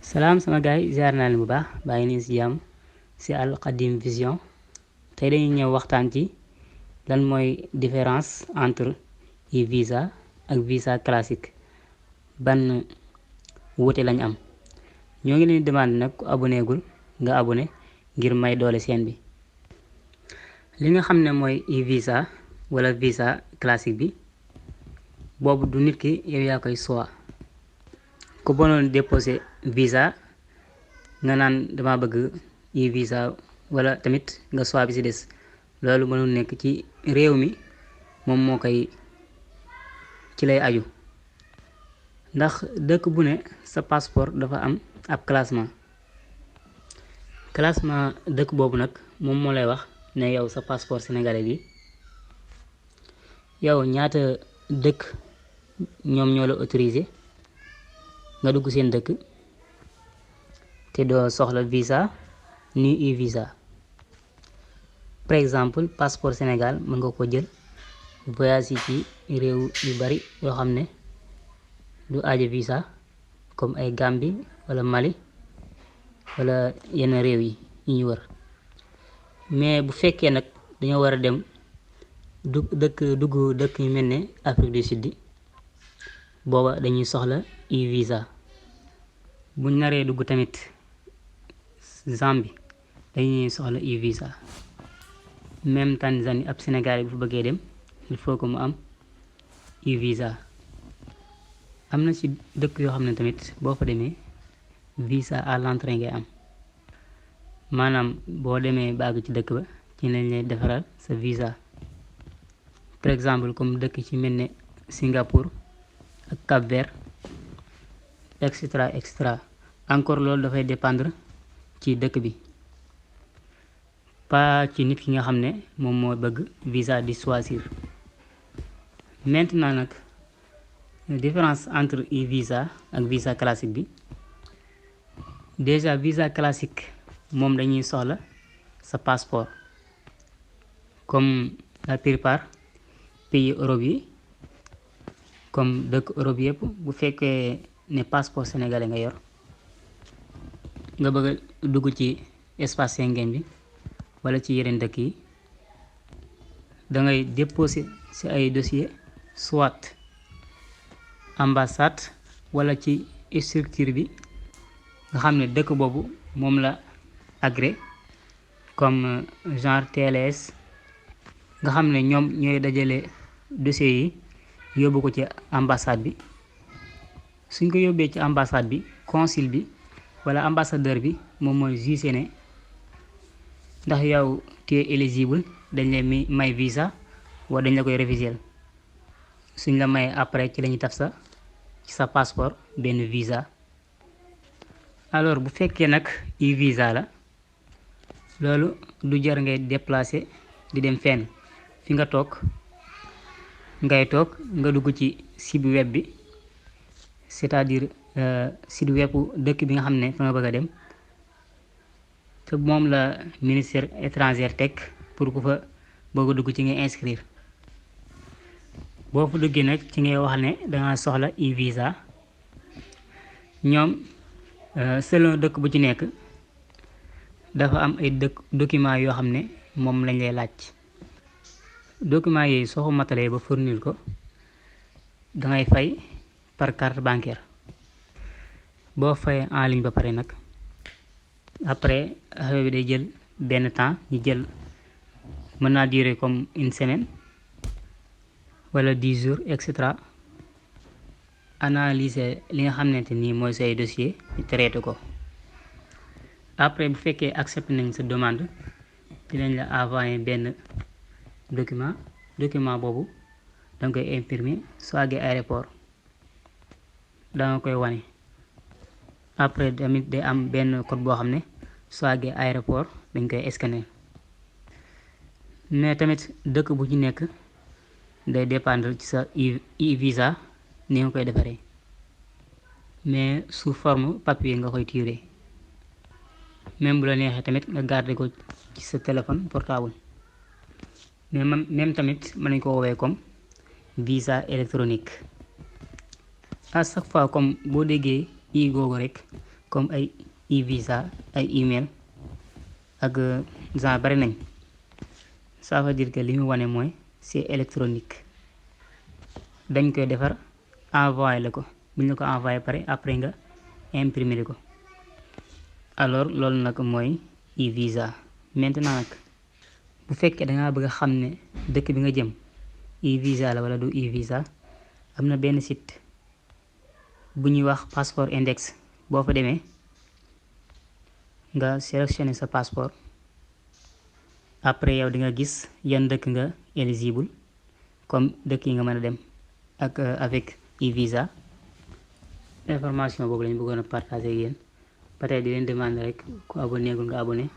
salaam sama gaay ziar naa leen bu baax bàyyi nii si jàmm si Al Khadim Vision tey dañuy ñëw waxtaan ci lan mooy différence entre e-visa ak visa classique ban wuute lañ am. ñoo ngi leen di demande nag ku abonné gul nga abonné ngir may doole seen bi. li nga xam ne mooy e-visa wala visa classique bi boobu du nit ki yow yaa koy choix. ku bonoon déposé visa nga naan dama bëgg e-visa wala tamit nga choix bi ci des loolu mënul nekk ci réew mi moom moo koy ci lay aju ndax dëkk bu ne sa passeport dafa am ab classement dëkk boobu nag moom moo lay wax ne yow sa passeport sénégalais bi yow ñaata dëkk ñoom ñoo la autorisé nga dugg seen dëkk te doo soxla visa ni e-visa. par exemple passeport Sénégal mën nga ko jël voyage yi ci réew yu bari yoo xam ne du aajo visa comme ay Gambie wala Mali wala yenn réew yi ñu wër. mais bu fekkee nag dañoo war a dem dugg dëkk yu mel ne Afrique du Sud booba dañuy soxla e-visa. buñ naree dugg tamit Zambie dañuy soxla e-visa. même Tanzanie ab Sénégalais bu fa bëggee dem il faut que mu am e-visa. am na ci dëkk yoo xam ne tamit boo fa demee visa à l'entrée ngay am maanaam boo demee ba àgg ci dëkk ba ci lañ lay defaral sa visa. par exemple comme dëkk ci mel ne Singapour ak Cap-Vert etc. encore loolu dafay dépendre ci dëkk bi pas ci nit ki nga xam ne moom moo bëgg visa di choisir. maintenant nag différence entre e-visa ak visa classique bi déjà visa classique moom dañuy soxla sa passeport comme la plupart pays Europe yi comme dëkk Europe yëpp bu fekkee ne passeport sénégalais nga yor nga bëgg a dugg ci espace Schengen bi wala ci yeneen dëkk yi dangay déposer ci ay dossier soit ambassade wala ci structure bi nga xam ne dëkk boobu moom la agréé comme genre TLS nga xam ne ñoom ñooy dajale dossier yi yóbbu ko ci ambassade bi. suñ ko yóbbee ci ambassade bi consul bi wala ambassadeur bi moom mooy jugé ne ndax yow tu es éligible dañ lay may visa wala dañ la koy refuser. suñ la may après ci lañuy taf sa ci sa passeport benn visa. alors bu fekkee nag e-visa la loolu du jar ngay déplacer di dem fenn fi nga toog ngay toog nga dugg ci site web bi c'est-à-dire site web dëkk bi nga xam ne fa nga bëgg a dem te moom la ministère étranger teg pour ku fa bëgg a dugg ci ngay inscrire. boo fa duggee nag ci ngay wax ne danga soxla e-visa. ñoom selon dëkk bu ci nekk dafa am ay documents yoo xam ne moom lañ lay laaj. documents yooyu soo ko matalee ba fournir ko dangay fay par carte bancaire. boo fayee en ligne ba pare nag après affaire bi day jël benn temps ñu jël mën naa durer comme une semaine wala 10 jours etc. analyser li nga xamante ni mooy say dossier ñu traité ko. après bu fekkee accepté nañ sa demande dinañ la envoyer benn document boobu danga koy imprimer soo àggee aéroport danga koy wane. après tamit day am benn code boo xam ne soo àggee aéroport dañ koy scanner. mais tamit dëkk bu ci nekk day dépendre ci sa e-visa ni nga koy defaree mais sous forme papier nga koy tirer. même bu la neexee tamit nga garder ko ci sa téléphone portable. mais même tamit mën nañ ko woowee comme visa électronique. à chaque fois comme boo déggee i googu rek comme ay e-visa ay email ak genre bari nañ. Ça veut dire que li mu wane mooy c'est électronique, dañ koy defar envoyé la ko, bu ñu la ko envoyé pare après nga imprimer ko. Alors loolu nag mooy e-visa. Maintenant nag bu fekkee dangaa bëgg a xam ne dëkk bi nga jëm e-visa la wala du e-visa, am na benn site bu ñuy wax passeport index. boo fa demee nga sélectionné sa passeport, après yow di nga gis yan dëkk nga éligible comme dëkk yi nga mën a dem ak avec e-visa. Information boobu lañu bëggoon a partager ak yéen, ba tey di leen demander rek ku abonné gul nga abonné.